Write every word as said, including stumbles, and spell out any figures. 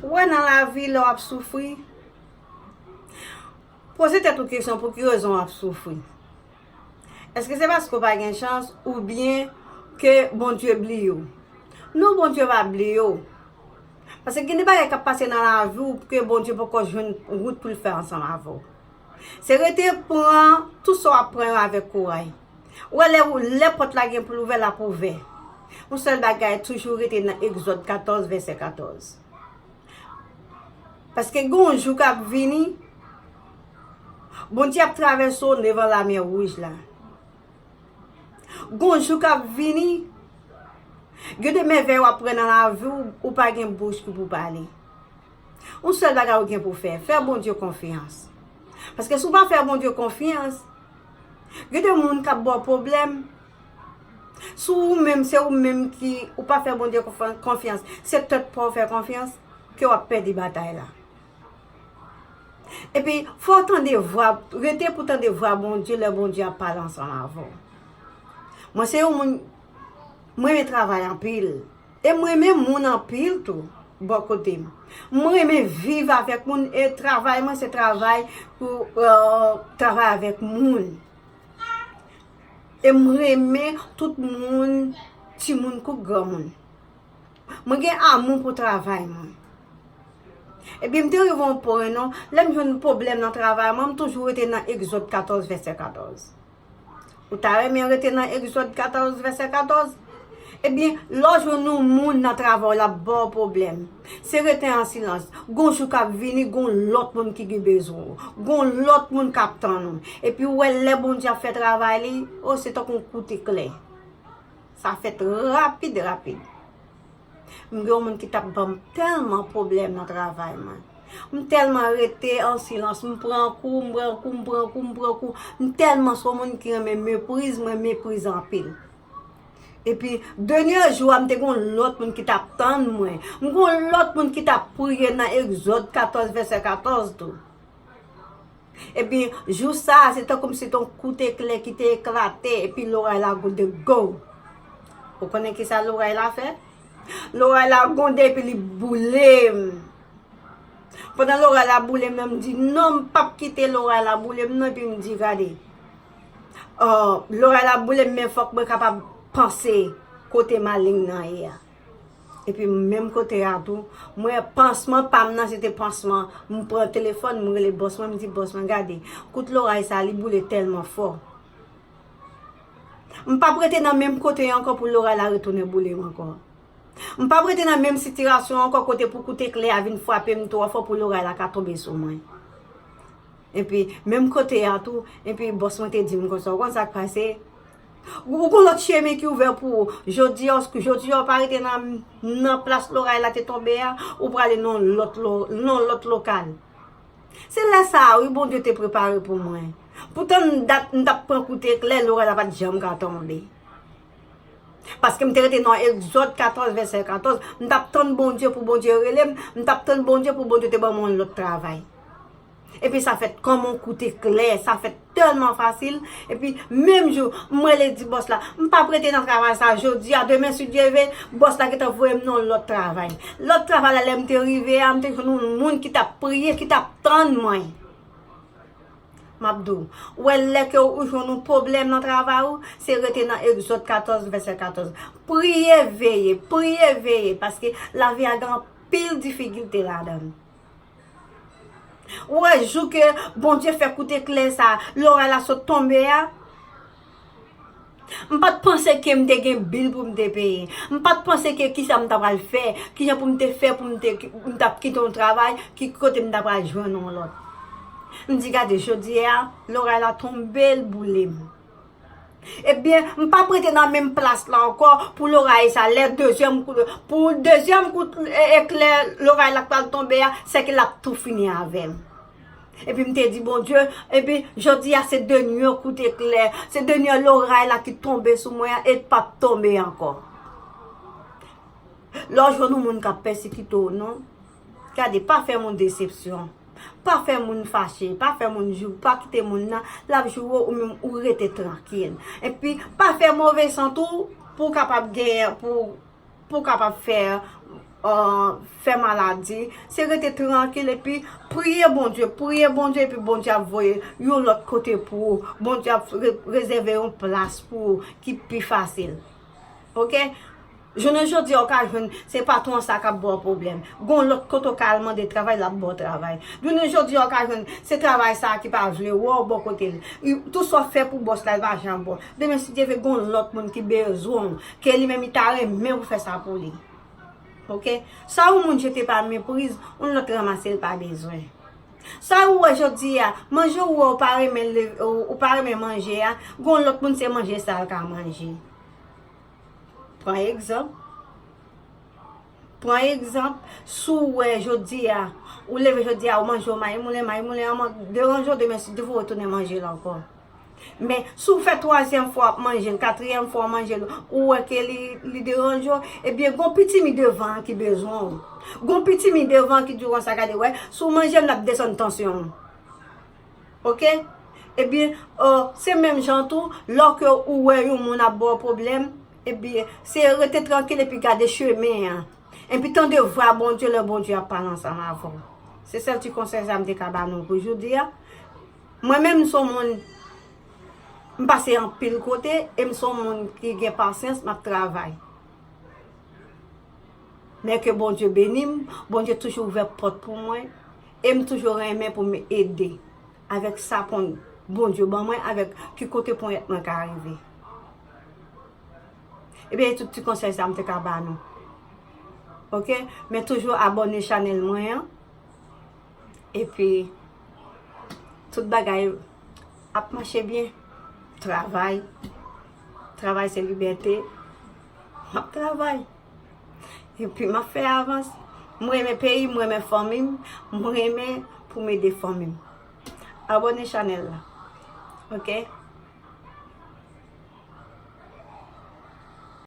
Ou wè nan lavi lè w ap soufri, poze tèt ou kesyon pou ki rezon w ap soufri. Èske se paske w pa gen chans oubyen ke Bondye bliye w? Non, Bondye pa bliye w. Paske gen de bagay k ap pase nan lavi w ke Bondye poko jwenn wout pou l fè ansanm avè w. Se rete pran tout sa w ap pran yo avèk kouray. Ou wè lè, lè pòt la gen pou l ouvè, l ap ouvè. Yon sèl bagay, toujou rete nan Egzòd katòz, vèsè katòz. Paske gen yon jou k ap vini, Bondye ap travèse w devan lamè wouj la. Gen yon jou k ap vini, gen de mèvèy w ap pran nan lavi w, ou pa gen bouch ki pou pale. Yon sèl bagay ou gen pou fè, fè Bondye konfyans. Paske si w pa fè Bondye konfyans, gen de moun k ap ba w pwoblèm. Si ou menm, se ou menm ki, ou pa fè Bondye konfyans, se tèt pa w fè konfyans, ke w ap pèdi batay la. Epi, fò w tande vwa, rete pou tande vwa Bondye lè Bondye ap pale ansanm avè w. Mwen se yon moun, mwen renmen travay anpil. E mwen renmen moun anpil tou, bò kote m. Mwen renmen viv avèk moun, e travay mwen se travay pou, euh, travay avèk moun. E mwen renmen tout moun, timoun kou granmoun. Mwen gen amou pou travay mwen. Epi m te rive yon pwen non, lè m jwenn pwoblèm nan travay mwen, m toujou rete nan Egzòd katòz, vèsè katòz. Ou ta renmen rete nan Egzòd katòz, vèsè katòz? Ebyen, lè w jwenn yon moun nan travay w, l ap ba w pwoblèm, se rete an silans. Gon jou k ap vini, gon lòt moun ki gen bezwen w. Gon lòt moun k ap tann ou. Epi w wè lè Bondye ap fè travay li, o, se tankou yon kout eklè. Sa fèt rapid, rapid. M gen yon moun ki t ap ban m tèlman pwoblèm nan travay mwen. M tèlman rete an silans. M pran kou, m pran kou, m pran kou, m pran kou. M tèlman se yon moun ki renmen mepriz, mwen meprize anpil. Epi, dènye jou a, m te gen yon lòt moun ki t ap tann mwen. M gen yon lòt moun ki t ap priye nan Egzòd katòz, vèsè katòz tou. Epi, jou sa a, se tankou si te yon kout eklè ki te eklate, epi loray la gwonde, go! Ou konnen ki sa loray la fè? Loray la gwonde, epi li boule m. Pandan loray la boule m nan, m di, "Non, m p ap kite loray la boule m, non," epi m di, "Gade, oh, loray la boule m, men fòk mwen kapab panse kote maleng nan ye a." Epi menm kote a tou, mwen pansman pa m nan, se te pansman. M pran telefòn, m rele bòs mwen, m di, "Bòs mwen, gade, kout loray sa, li boule tèlman fò. M p ap rete nan menm kote ankò pou loray la retounen boule m ankò. M p ap rete nan menm sitiyasyon ankò kote pou kout eklè a vin frape m twò fò pou loray la ka tonbe sou mwen." Epi, menm kote a tou, epi bòs mwen te di m konsa, "Ou konn sa k pase? Ou, ou gon lòt chemen ki ouvè pou ou. Jodi a, jodi a, ou pa rete nan, nan plas loray la te tonbe a, ou prale nan lòt lo-, nan lòt lokal." Se lè sa a, wi, Bondye te prepare pou mwen. Poutan, m dat, m t ap pran kout eklè, loray la pa t janm ka tonbe. Paske m te rete nan Egzòd katòz, vèsè katòz, m t ap tann Bondye pou Bondye rele m, m t ap tann Bondye pou Bondye te ban mwen yon lòt travay. Epi sa fèt kòm yon kout eklè, sa fèt tèlman fasil. Epi menm jou, m rele di bòs la, "M p ap rete nan travay sa jodi a, demen si Dye vle, bòs la gentan voye m nan yon lòt travay." Lòt travay la, lè m te rive a, m te jwenn yon moun ki t ap priye, ki t ap tann mwen. M ap di w, ou wè lè ke ou jwenn yon pwoblèm nan travay ou, se rete nan Egzòd katòz, vèsè katòz. Priye, veye, priye, veye, paske lavi a gen anpil difikilte ladan l. Ou wè jou ke Bondye fè kout eklè sa, loray la sot tonbe a, m pa t panse ke m te gen bil pou m te peye. M pa t panse ke kisa m ta pral fè, kijan pou m te fè pou m te, m t ap kite yon travay, ki kote m ta pral jwenn yon lòt. M di, "Gade, jodi a, loray la tonbe, l boule m." Ebyen, m p ap rete nan menm plas la ankò pou loray sa, lè dezyèm kout, pou dezyèm kout, e, eklè, loray la k pral tonbe a, sèke l ap tou fini avè m. Epi m te di Bondye, epi jodi a se dènye kout eklè, se dènye loray la ki tonbe sou mwen an, e l p ap tonbe ankò. Lè w jwenn yon moun k ap pèsekite w, non, gade, pa fè moun desepsyon. Pa fè moun fache, pa fè moun jou, pa kite moun nan, l ap joure w, ou menm ou rete trankil. Epi, pa fè move san tou pou w kapab genyen, pou, pou w kapab fè, uh, fè maladi. Se rete trankil epi priye Bondye, priye Bondye, epi Bondye ap voye yon lòt kote pou ou. Bondye ap re- rezève yon plas pou ou ki pi fasil. Oke? Jounen jodi a, ou ka jwenn se patwon sa k ap ba w pwoblèm. Gon lòt kote ou ka al mande travay, l ap ba w travay. Jounen jodi a, ou ka jwenn se travay sa ki pa vle wè w bò kote l. Tou sa w fè pou bòs la, l pa janm ba w. Demen, si Dye vle, gon lòt moun ki bezwen w, ke li menm li ta renmen pou fè sa pou li. Oke? Sa yon moun jete pa mepriz, yon lòt ranmase l pa bezwen. Sa ou wè jodi a, manje ou wè ou pa renmen, ou pa renmen manje a, gon lòt moun se manje sa l ka manje. Pran egzanp. Pran egzanp, si w wè jodi a, ou leve jodi a, ou manje yon mayi moulen, mayi moulen an deranje w, demen si Dye vle ou retounen manje l ankò. Men, si w fè twazyèm fwa w ap manje l, katriyèm fwa w manje l, ou wè ke li, li deranje w, ebyen, gon pitimi devan an ki bezwen w. Gon pitimi devan an ki di w konsa, gade, wè, si w manje m, l ap desann tansyon w. Oke? Ebyen, se menm jan tou, lè ke ou wè yon moun ap ba w pwoblèm, ebyen, se rete trankil epi gade chemen an. Epi tande vwa Bondye lè Bondye ap pale ansanm avè w. Se sèl ti konsèy sa m te ka ba nou pou jodi a. Mwen menm, m se yon moun, m pase anpil kote, e m se yon moun ki gen pasyans, m ap travay. Men ke Bondye beni m, Bondye toujou ouvè pòt pou mwen, e m toujou renmen pou m ede avèk sa pon Bondye ban mwen, avèk ki kote ponyèt mwen ka rive. Ebyen, e tout ti konsèy sa m te ka ba nou. Oke? Men toujou abòne chanèl mwen an. Epi, tout bagay ap mache byen. Travay. Travay se libète. M ap travay. Epi, m ap fè avans. M renmen peyi m, m renmen fanmi m, m renmen pou m ede fanmi m. Abòne chanèl la. Oke?